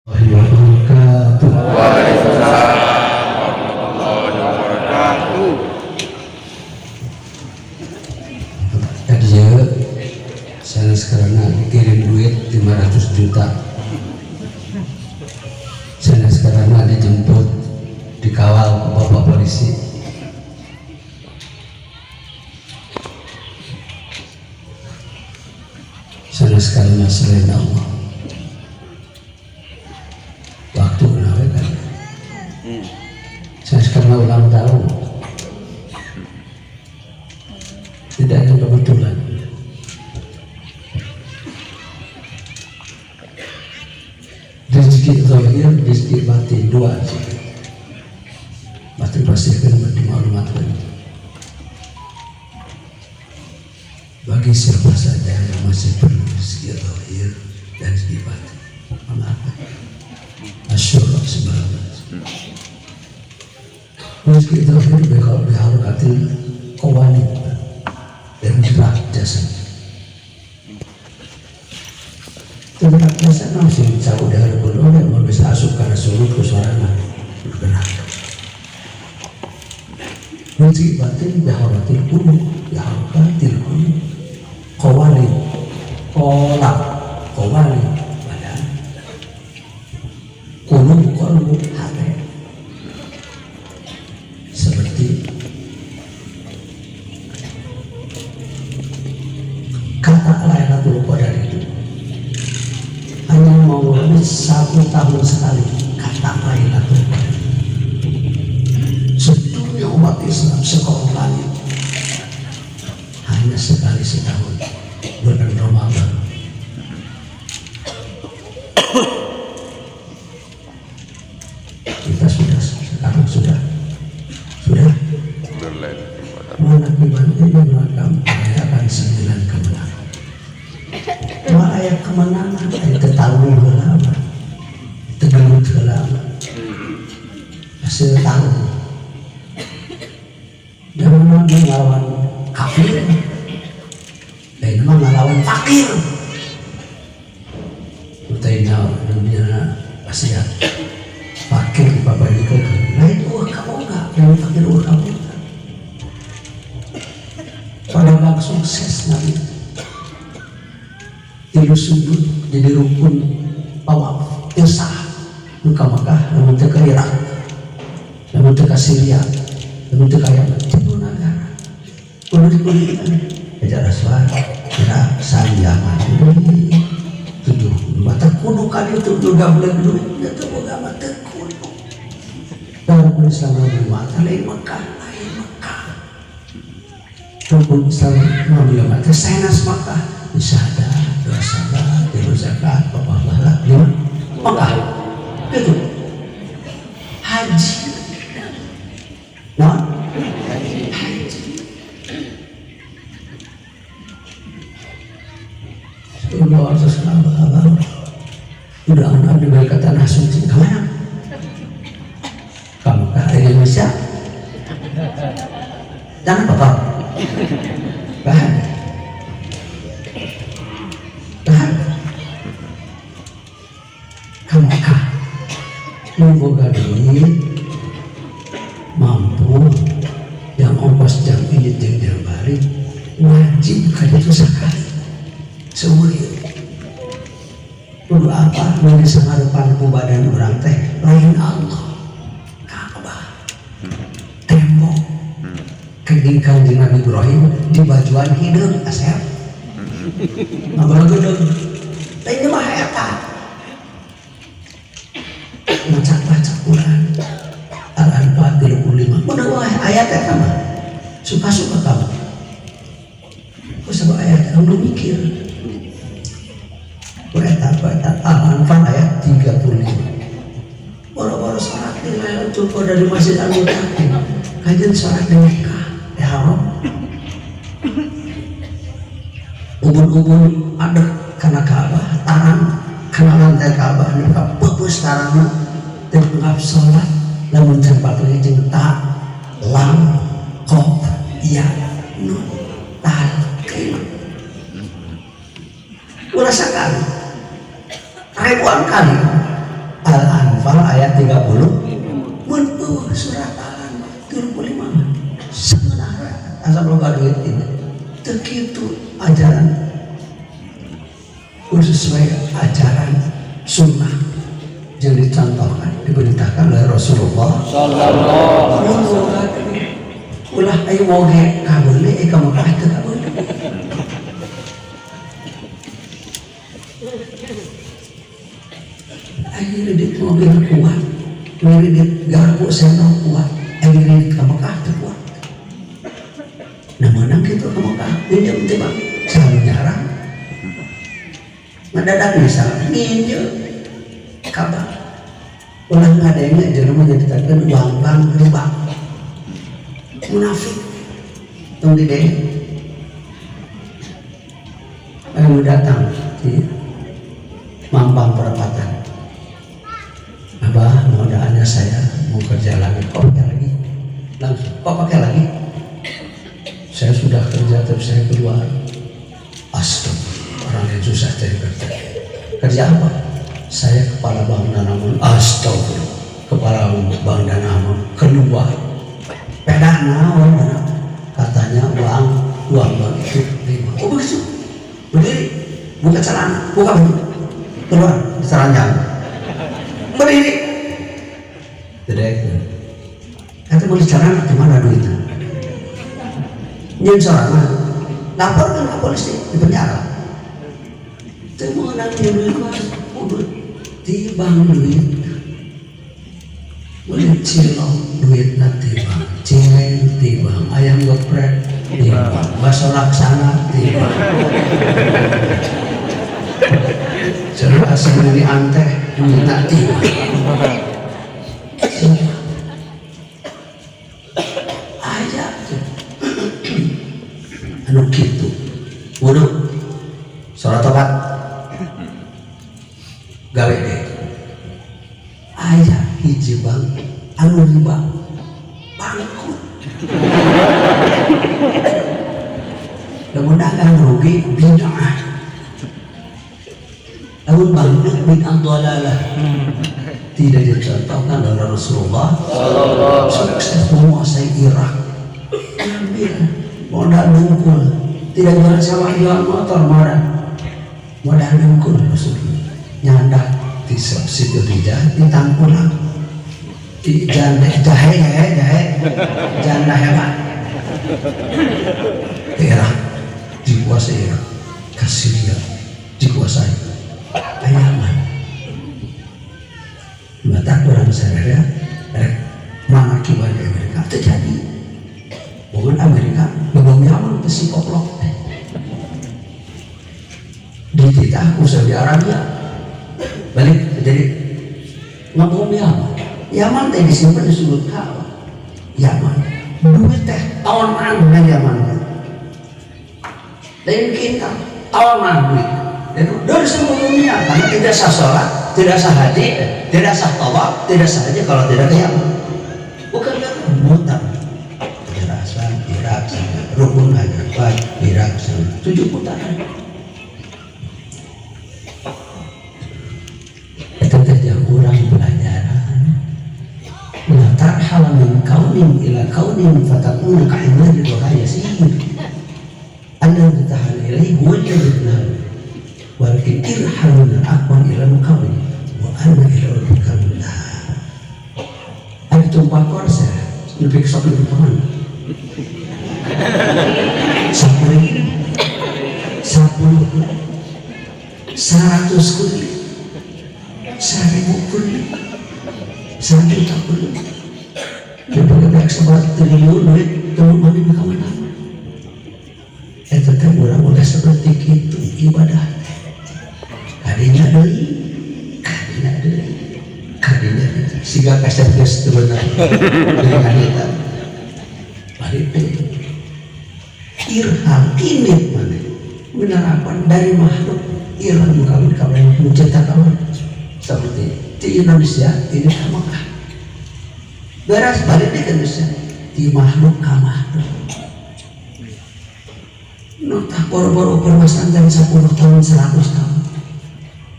Wabarakatuh. Waalaikumsalam warahmatullahi wabarakatuh. Tadi ya, saya sekarang dikirim duit 500 juta. Saya sekarang dijemput, dikawal ke bapak polisi. Saya sekarang selain Allah. Waktu kenapa kan? Saya sekarang ulang tahun. Tidak ada kebetulan. Rezeki zahir, rezeki batin, dua sih. Batin pasti akan bermaklumat lagi. Bagi siapa saja yang masih perlu rezeki zahir dan rezeki batin, mengapa? Asyurah sebenarnya. Rezeki zahir biharukatil qawani dan gerak jasad. Gerak jasad masih jauh dari belum yang bisa asup karena sulut ke suarana bergerak. Rezeki batin biharukatil qulub, biharukatil qulub, qawani, qolab, qawani badan, qulub qalbu hati. Seperti kata Lailatul Qadar itu hanya mau 1 tahun sekali kata Lailatul Qadar. Sedunia umat Islam sekolah langit hanya sekali setahun bulan Ramadan. Kita sudah sekarang sudah mana ini merekam merayakan 9 kemenangan. Meraya kemenangan itu tahu lama, tegelut lama, hasil tahu. Jangan melawan kafir, dan memang melawan fakir. Utaina dunia wasiat fakir bapak ini ke, lain uang kamu enggak, dan fakir uang kamu enggak. Pada bang sukses Nabi. Tilu sudut jadi rukun tawaf sah luka Mekah, namun teu ka Irak, namun teu ka Syria, namun teu ka Yaman, tilu nagara. Kudu dikulikan aja rasuah Irak, Sam, Yaman. 7 mata kudu kan itu juga boleh duit, itu boga mata kudu. Dalam Islam nabi mata lain Mekah, lain Mekah. Rukun Islam nabi mata sanes Mekah, syahadat, dua salat, tilu zakat, bapak balak, 5 Mekah. Itu haji. Nah, haji. Udah udah anak diberi ke tanah suci kemana? Kamu ke Indonesia? Jangan bapak. Bahan. Bahan. Kamu kah? Memboga duit mampu yang ongkos jam ini jam balik wajib kayak itu sekali seumur hidup. Kudu apa nu disangarepan ku badan urang teh lain Allah. Ka'bah. Tembok. Kening Kanjeng Nabi Ibrahim di bajuan hideung asep. Ngabalageudeung. Lain mah eta. Maca-maca Quran. Al-Anfal 35. Kudu wae ayat eta mah. Suka-suka kamu. Ku sabab ayat anu mikir. Al-Anfal ayat 35. Boro-boro sholat di Lailatul Qadar di Masjid Al-Muttaqin. Kajian sholat di Mekah, di Haram. Ubun-ubun ada karena Ka'bah, tarang karena lantai Ka'bah, mereka pupus tarangna teu ngap sholat lamun can pakai jeung ta lam qaf ya nun talqin. Ulah sakali ribuan kali 30 mun eueuh suratan 35 mah sabeunahna asa loba duit ini teu kitu ajaran sesuai ajaran sunnah yang dicontohkan diberitakan oleh Rasulullah Sallallahu alaihi wasallam. Ulah ayo woge kabeuli ka Mekah teu kabeuli. Ayo ridit mobil kuat, ridit garpu sendok kuat, ayo ridit ka Mekah teu kuat. Nah menang kitu ka Mekah pinjam teh bang, selalu nyarang. Mendadak bisa nginjeum kabar. Ulah ngadenge jelema nyaritakeun uang bank riba. Munafik. Tong didenge. Ayo datang di Mampang Perapatan. Abah, mau doanya saya mau kerja lagi. Kok pakai lagi? Langsung. Kok pakai lagi? Saya sudah kerja terus saya keluar. Astagfirullah, orang yang susah cari kerja. Kerja apa? Saya kepala Bank Danamon. Astagfirullah, kepala Bank Danamon keluar. Pedah naon? Katanya uang bank itu lima. Oh begitu. Berdiri, buka celana, buka baju, keluar di celanjang. Berdiri. Tidak itu. Kata mau di celana, di mana duitnya? Nyen sorangan. Laporkan ke polisi di penjara. Teu meunang duit mah, kudu di bank duit. Beli cilok duitna ti bank, cireng ti bank, ayam geprek ti bank, bakso laksana ti bank. Jeruk asam meni anteh duitna ti bank. Aya tuh. Anu kitu. Wudu. Salat tobat. Gawe deh. Aya hiji bank anu riba bangkrut. Lamun dagang rugi bid'ah. Lamun bangkrut bid'ah dhalalah. Tidak dicontohkan oleh Rasulullah. Sukses menguasai Irak. Ambil modal dengkul, tidak jualan sawah, jual motor, modal dengkul maksudnya. Nyandak di situ di tangkulang, di janda jahe jahe jahe janda hebat. Irak dikuasai Irak, ke Syria dikuasai, Yaman. Mata orang saya rek mana kibar Amerika terjadi. Bukan Amerika ngebom Yaman ke si koplok. Dititah ku Saudi Arabia balik jadi ngebom Yaman. Yaman teh disimpan di sudut Ka'bah. Yaman duit teh tonan na Yaman. Lain kita tonan duit. Dan dari seluruh dunia karena tidak sah sholat, tidak sah haji, tidak sah tawaf, tidak sah haji kalau tidak ke Yaman. Bukan karena mutar. Irak sana, rukun Hajar, Irak sana, 7 putaran. Itu teh kurang pelajaran. La tarhal min kaunin ila kaunin fatakuna ka'imani wa yasir. Anda tahan ilaihi huwa alladhi nahu. Walakin irhal min al-aqwan ila al-mukawin wa anna ila rabbikal muntaha. Ada tumpah korsa, lebih kesok lebih kemana? 10, 100 kuli, 1000 kuli, 1 juta kuli. Lebih banyak sebat triliun duit temu mana di kamar. Eta teh urang ulah seperti kitu ibadah. Kadinya deui, kadinya deui, kadinya deui. Siga kaset geus teu bener. Dengan eta. Balik deui. Irham ini mana menerapkan dari makhluk irham kami kami menciptakan seperti di Indonesia ini ke Mekah beres balik di Indonesia di makhluk ke makhluk notah boro-boro pesantren 10 tahun 100 tahun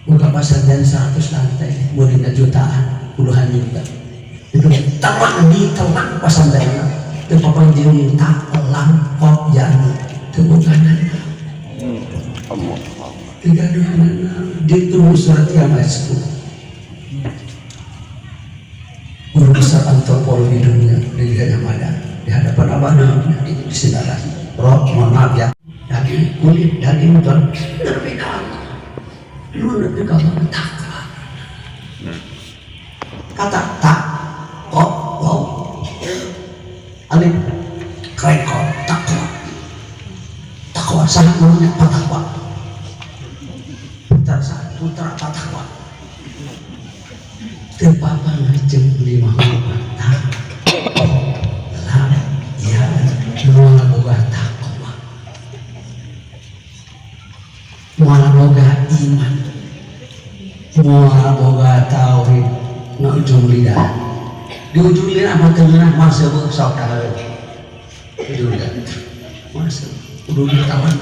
buka pesantren 100 lantai mulina jutaan puluhan juta itu telan ditelan pasantren teu papanggih ta lam qaf ya teu boga Allah. Tiga dua ditunggu surat kiamat 10. Guru besar antropologi dunia di Gajah Mada di hadapan abah di sinaran. Roh, mohon maaf ya, daging kulit daging tuan berbeda. Lu lebih kalau takwa. Kata tak, kok, wow, alif, krekot, takwa, takwa sangat namanya patakwa. Putra putra patakwa. Teu papanggih lima huruf tak, lam, ya, moal boga takwa, moal boga iman, moal boga tauhid. Na ujung lidah, di ujung lidah mah teu ngeunah moal seubeuh sok dahareun. Ujung lidah moal seubeuh kudu ditawan.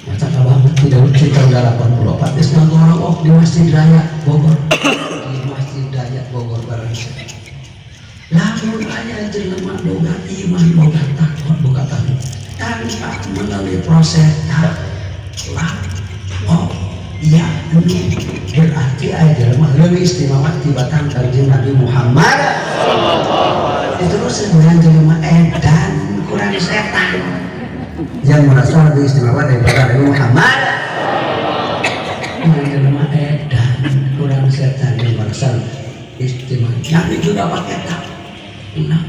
Mata banget tidak tahun 84 geus ngagorowok di Masjid Raya Bogor, di Masjid Raya Bogor bareng. Lamun aya jelema boga iman, boga takwa, boga tauhid tanpa melalui proses tak lah oh ya nun, berarti aya jelema leuwih istimewa tibatan Kanjeng Nabi Muhammad. Itu terus dengan jelema edan kurang setan yang merasa lebih istimewa daripada Nabi Muhammad. Dengan jelema edan kurang setan yang merasa istimewa. Nabi juga pakai tak nah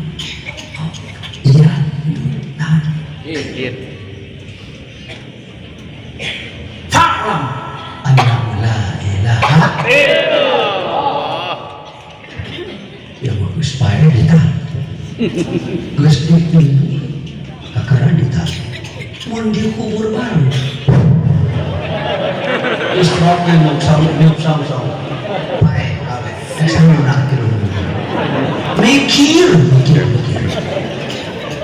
oh, iya nah. Iya. Fa'lam annahu la ilaha Illallah. Ya bagus bae dita geus dikubur kakara dita mun dikubur baru geus roke nyok sam nyok sam sam bae kabeh saya kieu mikir mikir mikir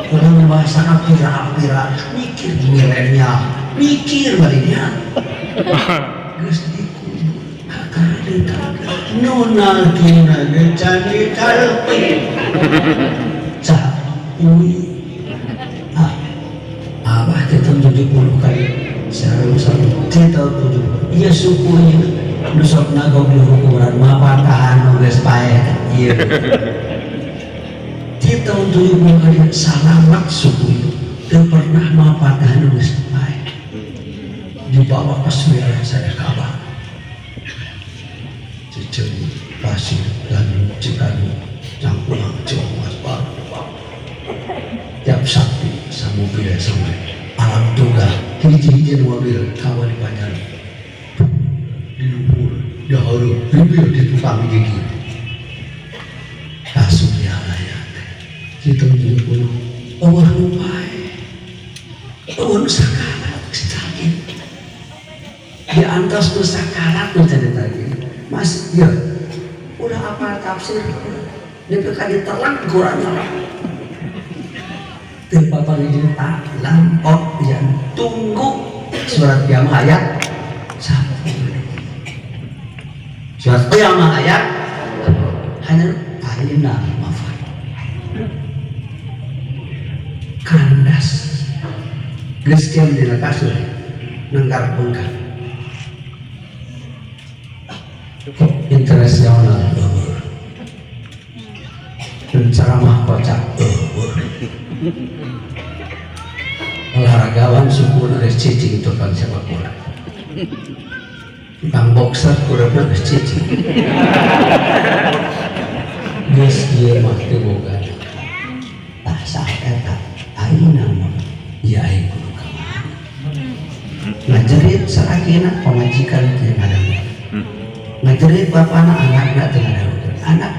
kalau bahasa pira-pira mikir milenial mikir baliknya geus dikubur kakara dita nu nalkina ge can ditalqin cak ui ah abah teh tahun 70 kali sareng sareng teh tahun 70 iya sukunya nu sok nagog di kuburan mapatahan nu geus paeh ieu di tahun 70 kali salamat suku itu teu pernah mapatahan nu geus paeh dibawa ke wilayah saya Ka'bah Ciceung pasir dan Cikadu Cangkuang Ciamas baru tiap sakti sama mobil sama alam tunggal hiji-hiji mobil kawan di panjang di lumpur di haru di di tukang gigi kasurya raya kita 70 Allah nu paeh Allah nu sakarat sakit di antos nu sakarat nu cerita lagi mas ya udah apa tafsir dia ka ditelan Quran lah teu papanggih tak lam oh yang tunggu surat kiamah ayat 1 surat kiamah ayat hanya aina mafar kandas geus kiam dina kasur nengkar bengkak internasional eueuh dan ceramah kocak eueuh olahragawan suku geus cicing tukang sepak bola tukang boxer kureupna geus cicing geus ieu mah teu boga tah saat eta ayeuna mah ieu aing kudu ka mana ngajerit salakina pamajikan teu ngadangu ngajerit bapana anakna teu ngadangu anak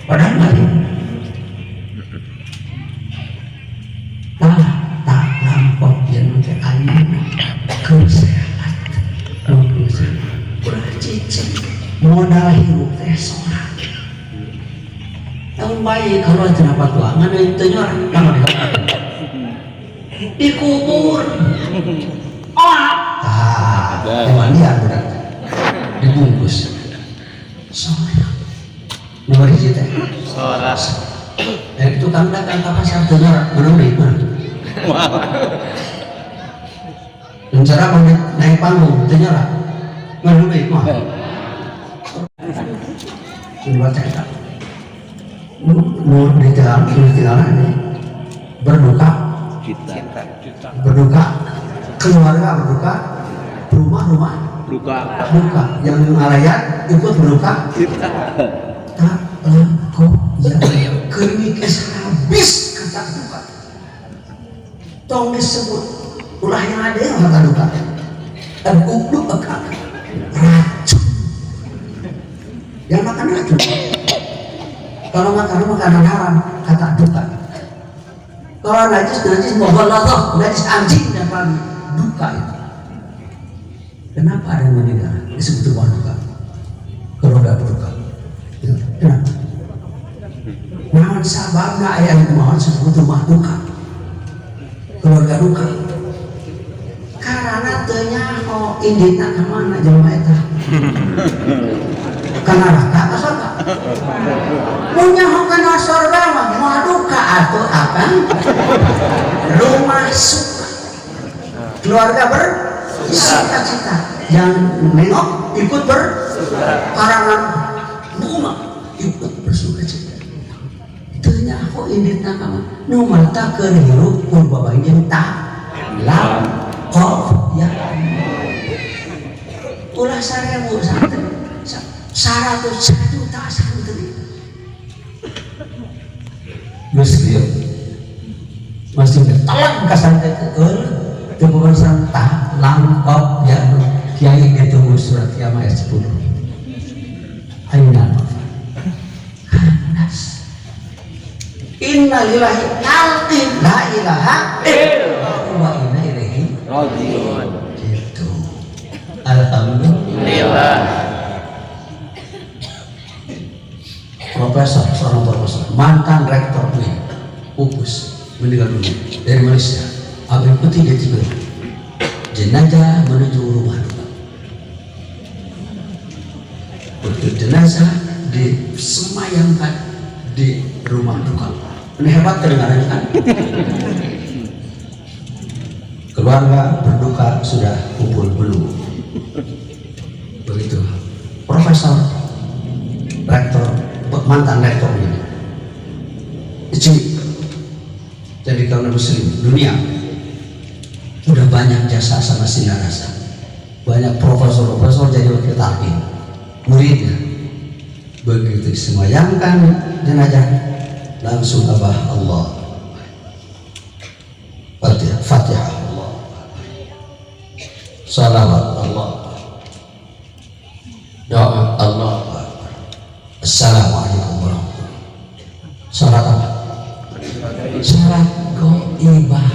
padahal maling tah tak lampau yen teh ayeuna keur sehat lamun ulah cicing modal hirup teh sholat tahun bayi kalau cenah patuangan teu nyorak mana dikubur oh tah dimandian budak dibungkus Sholat. Nomor hiji teh. Sholat. Dan tukang dagang ka pasar teu nyorak menang deui mah. Penceramah naik panggung teu nyorak menang deui mah. Coba cerita. Nur di dalam ini berduka, cinta, berduka, keluarga berduka, rumah-rumah duka, duka, yang ngarayat ikut berduka, tak laku ya kernikis habis kata duka. Tong disebut ulah yang ada yang kata duka. Dan goblok racun. Yang makan racun. Kalau makan makanan haram kata duka. Kalau najis najis mughalladhah, najis anjing dan babi, duka itu. Kenapa ada yang meninggal disebut rumah duka? Keluarga berduka. Kenapa? Naon sababna aya nu maot disebut rumah duka? Keluarga duka. Karena teu nyaho inditna ka mana jelema eta. Ka neraka ka surga. Mun nyaho kana surga mah moal duka atuh akan rumah suka. Keluarga bersukacita. Yang nengok ikut berkarangan bunga ikut bersukacita. Teu nyaho inditna ka mana. Nu mata keur hirup pun babagjeng ta lam qaf ya. Ulah 1000 santri, 100 juta santri. Geus kieu. Masih telan ka santri teh teu boga ta lam qaf ya. Kiai ditunggu surat kiamat ayat 10. Aina kandas. Inna lillahi nalqin la ilaha illallah wa inna ilaihi rajiun. Gitu. Alhamdulillah. Profesor, seorang profesor, mantan rektor UI, pupus, meninggal dunia dari Malaysia. Abdi putih di Tibet. Jenazah menuju rumah duka. Begitu jenazah disemayamkan di rumah duka. Ini hebat kedengarannya kan? Keluarga berduka sudah kumpul belum. Begitu. Profesor, rektor, mantan rektor ini. Jadi kalau muslim dunia udah banyak jasa sama sinar rasa, banyak profesor-profesor jadi wakil talqin muridnya. Begitu disemayamkan jenazah langsung abah Allah Fatihah, Fatihah Allah, salawat Allah, doa Allah, assalamualaikum warahmatullahi. Salat apa? Salat ghaibah.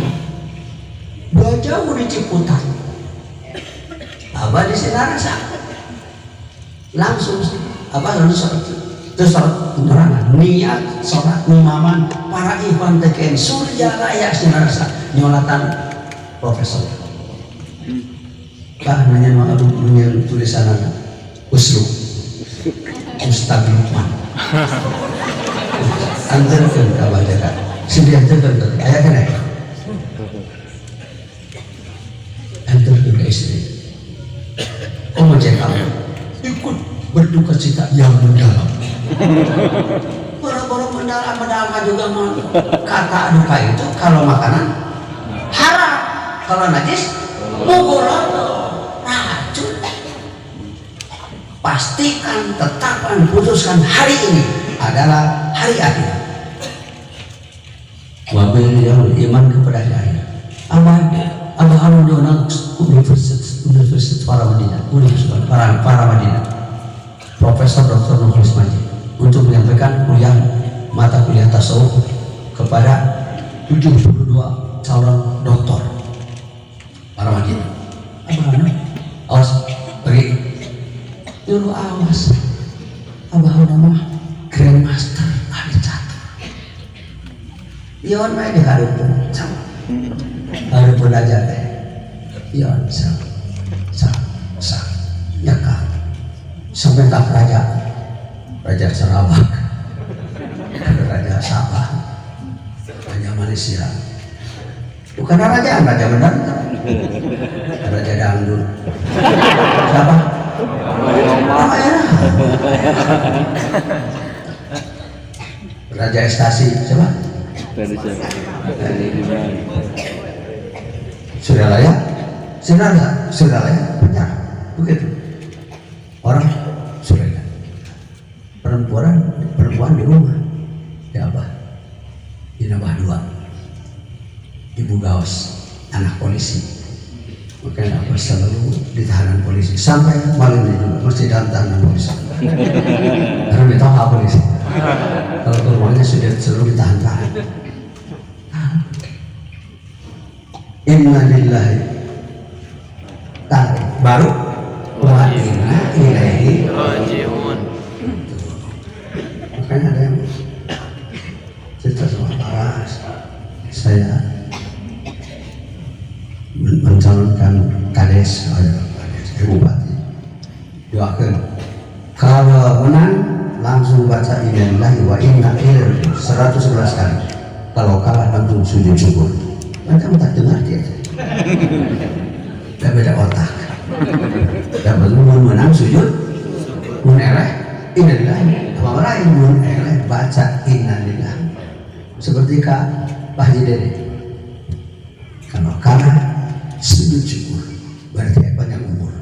Dua jauh di Ciputat, abah di Sinarasa langsung abah langsung terus sholat nerangan niat sholat ngimaman para ikhwan TKN Surya Raya Sinarasa nyolatan profesor. Bah nanya mah aduh nanya tulisan anak Uslu Ustaz Lukman anterkeun ka Abah Jaka sing dianterkeun ka aya keneh anterkeun ka istri. Oh cek ikut berduka cita yang mendalam. Boro-boro mendalam mendalam juga mau kata duka itu kalau makanan haram, kalau najis mughalladhah racun. Pastikan, tetapkan, putuskan hari ini adalah hari akhir. Wabil yang iman kepada hari akhir. Abah Abah Harun diundang Universitas Paramadina, Universitas Paramadina, Profesor Dr. Mukhlis Majid untuk menyampaikan kuliah mata kuliah tasawuf kepada 72 calon doktor Paramadina. Abah Harun, awas pergi, nyuruh awas. Abah Harun mah grandmaster ahli catur. Ion mah di hareupeun sama. Hareupeun aja teh. Ion sa sa sa nyaka sampai tak raja. Raja Sarawak, Raja Sabah, Raja Malaysia. Bukan raja, raja benar. Raja dangdut. Siapa? Oh, ya. Raja Estasi, siapa? Suryalaya, Suryalaya, Suryalaya, penjara, begitu. Orang Suryalaya, perempuan di rumah, ya apa? Di Nabah dua, ibu Gaos, anak polisi. Makanya apa selalu ditahanan polisi sampai malam ini juga mesti dalam tahanan polisi. Karena ditangkap polisi. Kalau ke rumahnya sudah selalu ditahan-tahan. Inna lillahi baru wa inna ilaihi raji'un. Makanya ada yang cerita sama Pak, saya mencalonkan kades, bupati, doakan kalau menang langsung baca innalillahi wa inna ilaihi 111 kali, kalau kalah langsung sujud syukur. Mereka tak dengar dia, tidak beda otak. Dapat mun menang sujud, mun eleh innalillahi, apa lain mun eleh baca innalillahi. Seperti Kak Pak Haji Dede, kalau kalah sujud syukur, berarti banyak umur.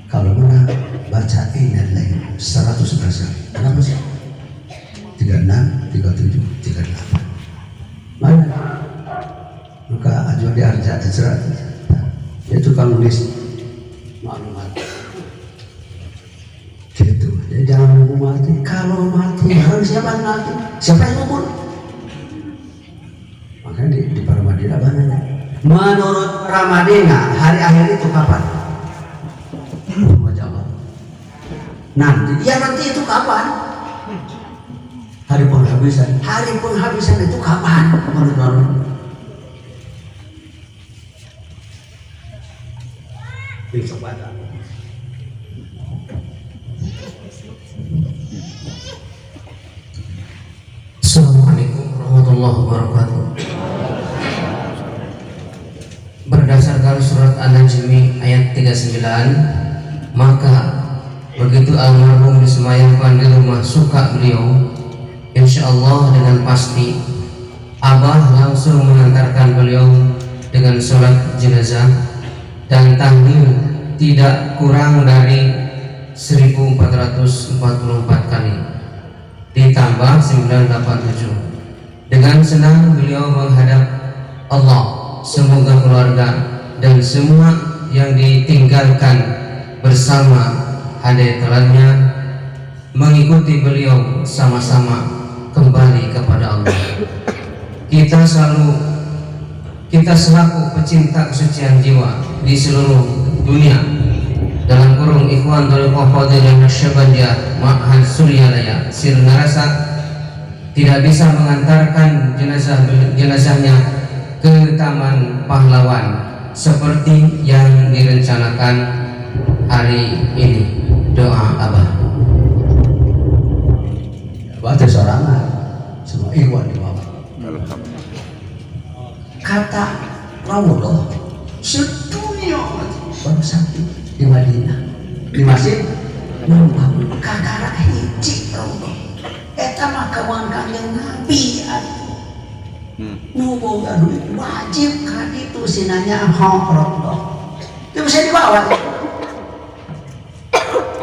Kalau menang baca innalillahi 111 kali. Kenapa sih? 36, 37, 38. Mana? Maka ajuan di Arja Ezra dia tukang nulis maklumat gitu. Jadi jangan nunggu mati. Kalau mati harus siapa yang mati? Siapa yang ngubur? Makanya di Paramadina banyak. Menurut Ramadina hari akhir itu kapan? Jawab. Nanti. Ya nanti itu kapan? Hari penghabisan. Hari penghabisan itu kapan? Menurut Ramadina. Besok baca. Assalamualaikum warahmatullahi wabarakatuh. Berdasarkan surat An-Najmi ayat 39, maka begitu almarhum disemayamkan di rumah suka beliau, insya Allah dengan pasti Abah langsung mengantarkan beliau dengan sholat jenazah dan tahlil tidak kurang dari 1444 kali ditambah 987. Dengan senang beliau menghadap Allah. Semoga keluarga dan semua yang ditinggalkan bersama hadayatulannya mengikuti beliau sama-sama kembali kepada Allah. Kita selaku pecinta kesucian jiwa di seluruh dunia dalam kurung Ikhwan Thariqah Qadiriyah Naqsyabandiyah Ma'had Suryalaya Sirnarasa tidak bisa mengantarkan jenazahnya ke Taman Pahlawan seperti yang direncanakan hari ini. Doa Abah. Abah seorang semua ikhwan di bawah. Kata Rasulullah sedunia baru satu di Madinah di Masjid Nabawi kakara hiji Rasulullah eta mah kawan Kanjeng Nabi atuh nu boga duit wajib ka ditu sinanya hok Rasulullah itu bisa dibawa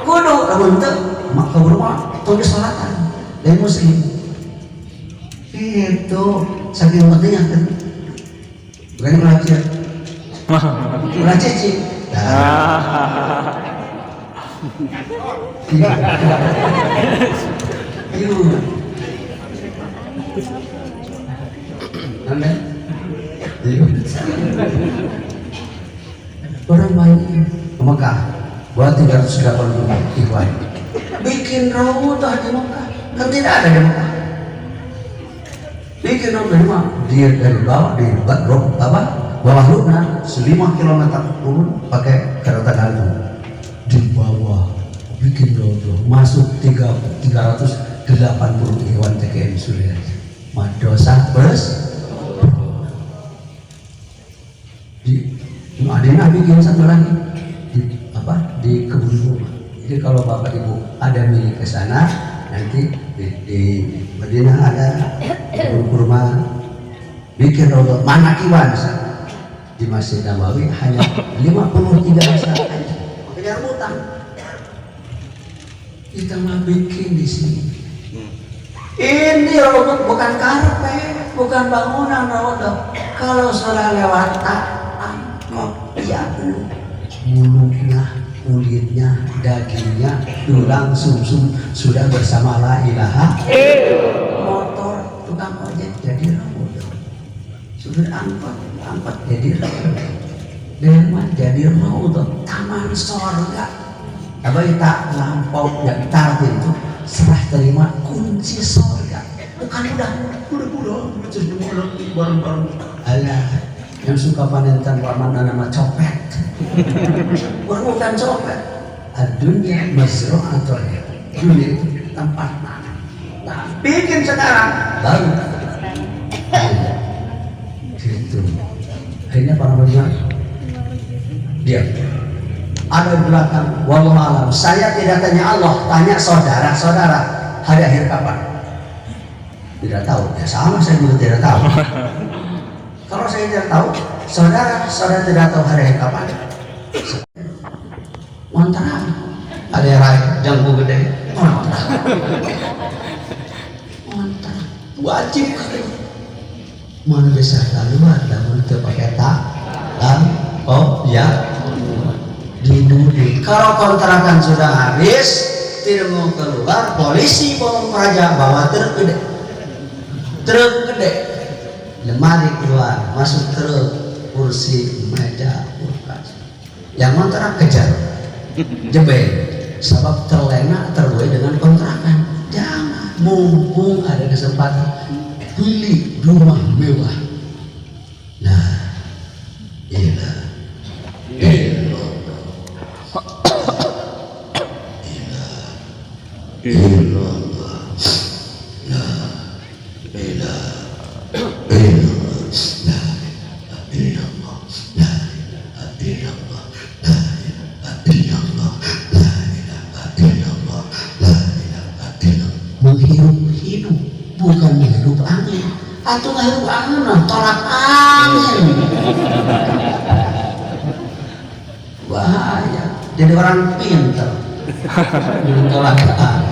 kudu lamun teu mah kabur mah tong disolatan lain muslim itu saking pentingnya kan bukan belajar ulah cicing. Orang main ke Mekah buat 380 ikhwan bikin raudhah di Mekah, kan tidak ada di Mekah. Bikin raudhah di Mekah, dia dari bawah di apa? Bawah Lubnan 5 km turun pakai kereta gantung di bawah bikin raudhah Masuk 380 ikhwan TKM Surya. Madrasah bers di Madinah bikin satu lagi di apa di kebun kurma. Jadi kalau bapak ibu ada milik ke sana nanti di Madinah ada kebun kurma, bikin raudhah mana kiwan di Masjid Nabawi hanya 53 rakaat aja. Makanya rebutan. Kita mah bikin di sini. Ini raudhah bukan karpet, bukan bangunan raudhah. Kalau sudah lewat angkot, ya belum. Bulunya, kulitnya, dagingnya, tulang, sumsum sudah bersama la ilaha. Motor, tukang ojek jadi raudhah. Supir angkot, angkot jadi raudhah. Delman jadi raudhah. Taman sorga. Apa kita lampau yang target itu serah terima kunci sorga. Bukan udah bareng-bareng. Alah, yang suka panen tanpa mana nama copet. Bukan copet. Dunia mazra'atul. Dunia itu tempat tanam. Nah, bikin sekarang baru. Gitu. Akhirnya para ulama diam. Ada di belakang, wallahu alam. Saya tidak tanya Allah, tanya saudara-saudara. Hari akhir kapan? Tidak tahu. Ya sama, saya juga tidak tahu. Kalau saya tidak tahu, saudara-saudara tidak tahu hari akhir kapan. Kontrak. Ada yang lain, jambu gede. Kontrak. Kontrak. Wajib kali. Mana bisa keluar, namun itu pakai tak, lam, oh ya. Diduduk. Kalau kontrakan sudah habis, tidak mau keluar, polisi bawa peraja, bawa truk gede, truk gede, lemari keluar, masuk truk, kursi, meja, kulkas. Yang kontrak kejar, jebeng, sebab terlena terbuai dengan kontrakan. Jangan, mumpung ada kesempatan, beli rumah mewah. Nah, iya. Illallah, la ilaha illallah, la ilaha illallah, la ilaha illallah, la ilaha illallah, la ilaha illallah, la ilaha illallah. Menghirup hidup, bukan menghirup angin. Atau menghirup angin, tolak angin. Bahaya. Jadi orang pintar. Tolak angin.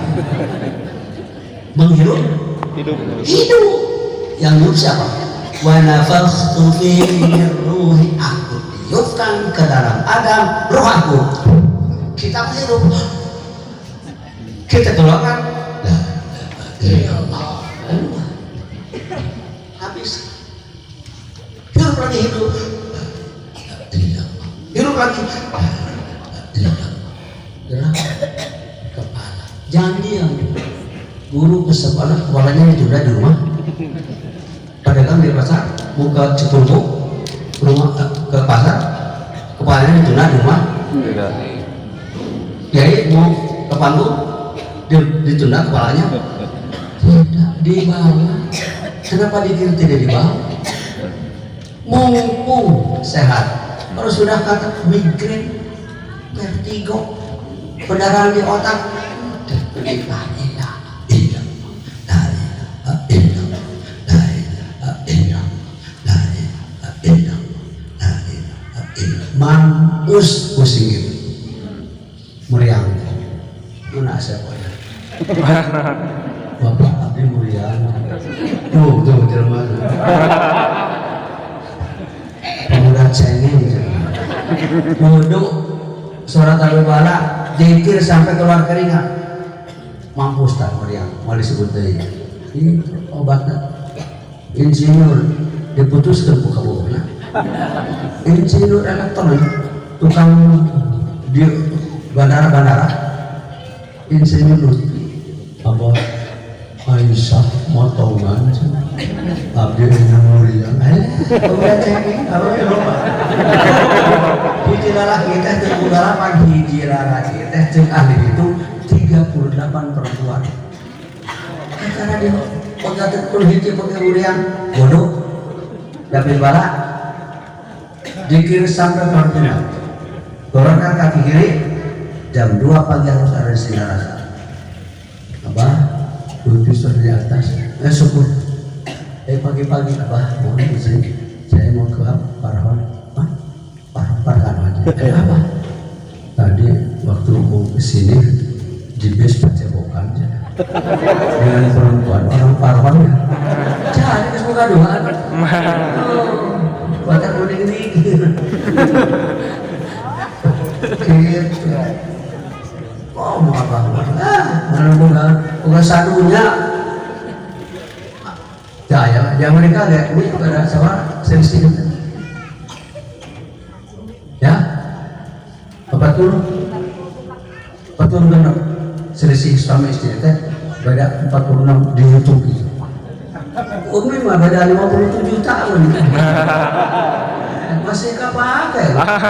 Menghirup hidup. Hidup. Yang hidup siapa? Wa nafakhtu fihi min ruhi, aku tiupkan ke dalam Adam roh aku. Kita menghirup. Kita keluarkan. La ilaha illallah. Habis. Hirup lagi hidup. Hirup lagi. Gerak kepala. Jangan diam. Guru ke sekolah, kepalanya ditunda di rumah. Pedagang di pasar, mau ke Cikurbu, rumah ke pasar, kepalanya ditunda di rumah. Kiai mau ke panggung, ditunda kepalanya. Tidak dibawa. Kenapa dikira tidak dibawa? Mumpung sehat. Kalau sudah kata migrain, vertigo, pendarahan di otak, udah mampus pusing itu meriang mana saya pokoknya bapak abdi meriang tuh tuh jelema pemuda cengeng wudhu surat al-bala jengkir sampai keluar keringat mampus tak meriang mau disebut deui ini obatnya insinyur diputuskan buka bukunya insinyur elektronik tukang di bandara-bandara insinyur apa Aisyah motongan abdi muriang udah cengeng apa lupa hiji lalaki teh teu boga lapan hiji lalaki teh jeung ahli itu 38 perempuan. Karena dia pegat kul hiji pakai uriang bodoh dapil bala dikir sampai Martina gorokan kaki kiri jam 2 pagi harus ada di Sinarasa. Abah putih sudah di atas, syukur. Pagi-pagi abah mohon izin saya mau ke Parhon. Hah? Parhon aja. Apa? Tadi waktu mau kesini di bis pecebokan dengan perempuan orang Parhon ya. Cari ke semoga doa. Batak kuning ini. Gitu. Oh mau apa? Ah, mana bukan satunya. Ya, ya, yang mereka lihat ini pada sama selisih. Ya, 40 benar. Selisih suami istri teh beda 46 di YouTube gitu. Umi mah beda 57 tahun. Masih kepake. Allah.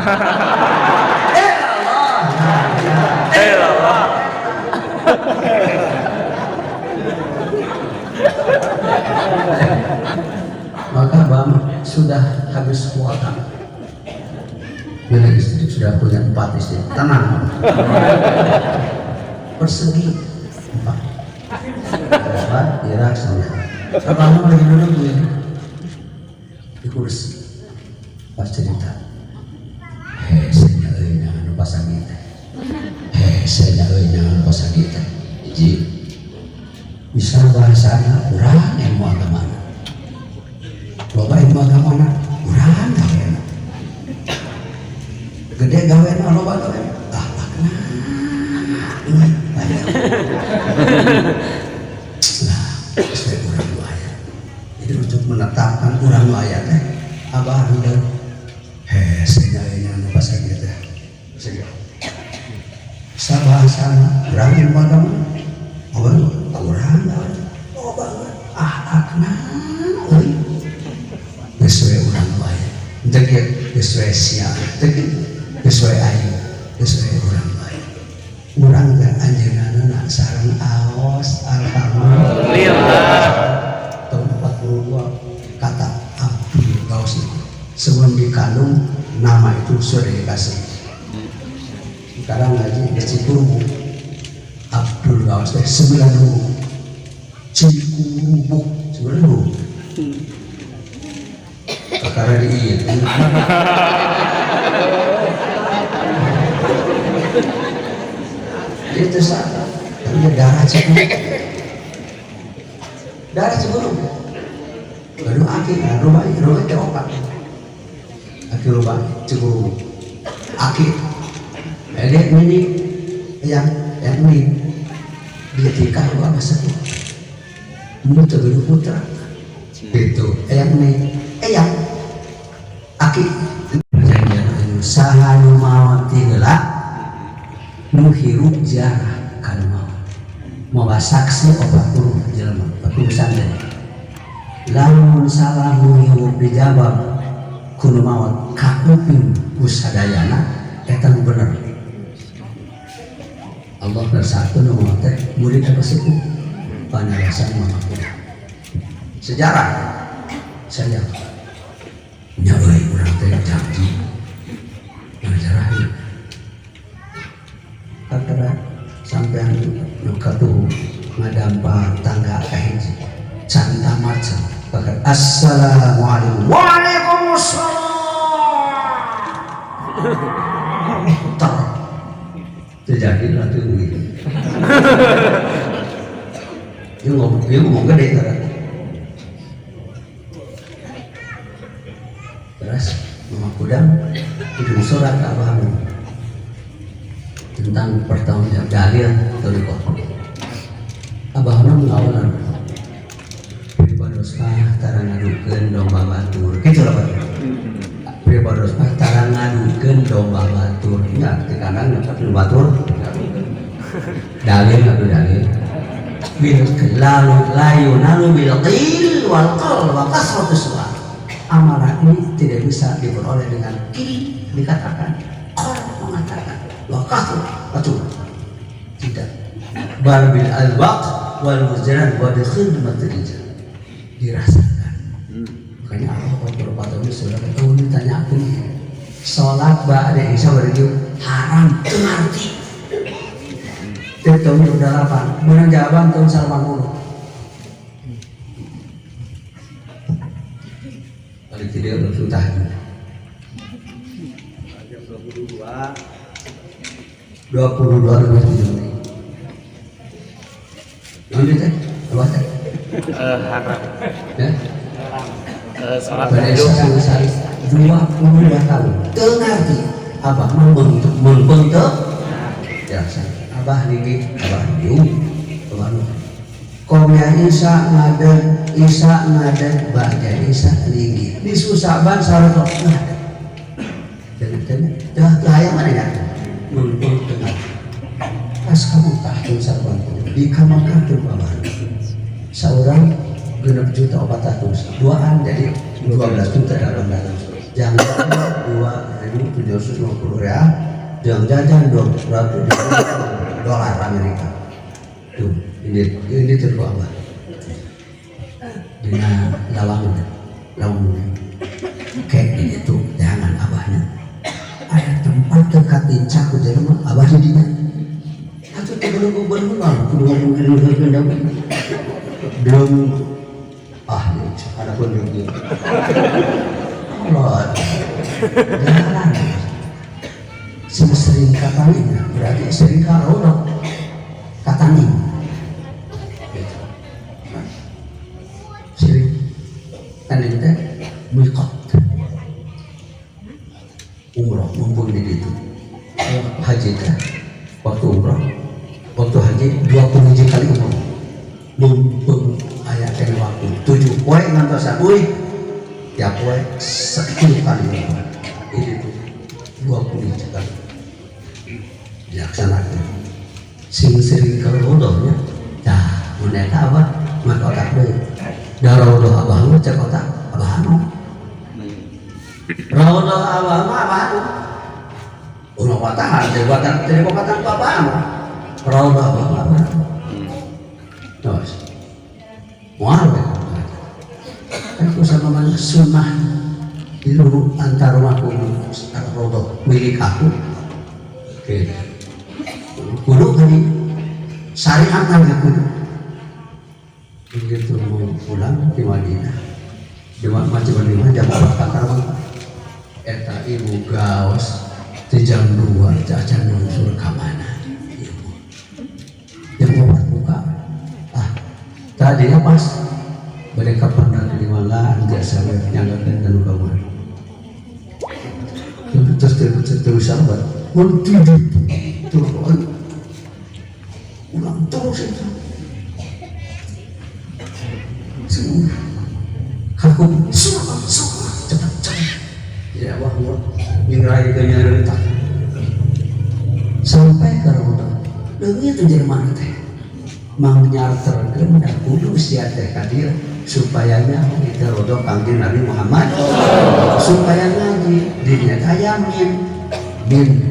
Allah. Maka Bang sudah habis kuota. Milik istri sudah punya 4 istri. Tenang. Persegi 4. 4 Irak sama. Abang lagi duduk begini di kursi. Pas cerita, hese nya euy nyangan pasang teh. Hese nya euy nyangan pasang teh. Hiji bisa bahasana kurang ilmu agamana. Loba ilmu agamana kurang gawena. Gede gawena loba gawena. Ah, akna. Euy, banyak. Nah, saya kurang dua ayat. Jadi untuk menetapkan kurang dua ayat teh, abah udah hese nya euy nyangan pasang teh. Sabahasana kurang ilmu agama. Kurang loba ahlakna euy. Geus we urang wae. Teu kieu geus we sia, teu kieu geus we aing, geus we urang wae. Urang teh anjeunna sareng aos alhamdulillah. Tahun 42 kata Abdul Gaus itu sebelum dikandung nama itu sudah dikasih. Sekarang ngaji di Cikurubuk Abdul Gaus teh 9 huruf. Cikurubuk 9 huruf. Perkara di itu. Itu salah. Tapi darah Cikurubuk. Darah Cikurubuk. Baru aki rubai rubai teh opat. Aki rubai Cikurubuk. Aki. Jadi ini yang ini dia tikah gua masa mutu dulu putra gitu yang ini yang aki perjanjian anu saha nu maot ti heula nu hirup jarah ka nu maot mawa saksi 40 jelema 40 santri lamun salah nu hirup dijawab ku nu maot kakuping ku sadayana eta nu bener. Allah bersatu nu maot teh murid apa sepuh panarasan mama kuda sejarah saya nya euy urang teh janji ngajarah ieu kakara sampean nu katuhu ngadampar tangga kahiji can tamat bakal assalamualaikum waalaikumsalam tar terjadi lah tuh gitu. Dia ngomong gede kan. Terus Mama Kudang kirim surat ke Abah tentang pertanggungjawab dalil thoriqoh. Abah mengawalan pribados mah tara ngadukeun domba batur. Kitu lah Pak. Pribados mah tara ngadukeun domba batur. Nya di kandang dapat domba batur. Dalil ngadu dalil. Bil lalu layu nalu bil qil wal qal wa kasratus su'al. Amanah ini tidak bisa diperoleh dengan kiri dikatakan, qal mengatakan, wa kasratu tidak. Bal bil alwaq wal muzran wa bi khidmatil rijal. Dirasakan. Makanya Allah beberapa tahun sudah tahu ditanya aku salat ba'da isya berarti haram teu ngarti. Itu tahun 2008, menang jawaban tahun 80. Balik tidak langsung tahajud. 22 lebih 7 menit. Lanjut teh, apa teh? Haram. Ya? Salat Pada tahajud. selesai 22 tahun. Teu ngarti. Abah mah meungpeung teu. Biasa. Abah linggih, abah diung. Abah nu. Qobliyah Isya ngadeg, Isya ngadeg, ba'da Isya linggih. Nisfu Sa'ban sarotok ngadeg. Jangan-jangan, dah hayang mana ya? Meungpeung teu ngarti. Pas kamu tahun 80 di kamar teu abah. Seorang 6.400.000, duaan jadi 12.800.000. Jangan 2.750 real, jangan jajan 200 dolar Amerika. Tuh, ini terus abah. Dina lawang, lawang kayak gitu, jangan abahnya. Aya tempat dekat lincah ku jelema abah di dinya. Atuh teh belum bener kudu ngomong belum ah ada pun juga. Allah jalan sering katanya berarti sering kalau katanya gitu. Sering tanding teh mikot umroh mumpung di situ haji teh waktu umroh waktu haji 20 kali umroh mumpung aya teh waktu 7 poe ngantosan euy tiap poe 10 kali umroh ini tuh 20 kali dilaksanakan sing sering kalau rodohnya dah mun eta abah mah otak deui da rodoh abah mah cek otak abah anu rodoh abah mah abah anu ulah watahan teh watan teh watan ku abah anu rodoh abah mah abah anu terus moal we kan ku sama mana sunnah di luhur antara rumahku rodoh milik aku gitu. Kudu kali syariat kan ya kudu begitu mau pulang di Madinah di macam Madinah jam berapa kakak eta ibu gaos di jam 2 cacan nyusul ka mana ibu jam 4 buka ah tadinya pas mereka pernah di mana jasa nyanggakeun dan kamar terus terus terus sahabat mun tidur terus ulang terus itu semua kaku semua semua cepat cepat ya wah wah nyingrai ke nyerita sampai ke rumah leungit tuh jelema teh mangyarterkeun da kudu sia teh ka dieu supaya nyaho itu rodo Kangjeng Nabi Muhammad supaya ngaji dinya teh aya min min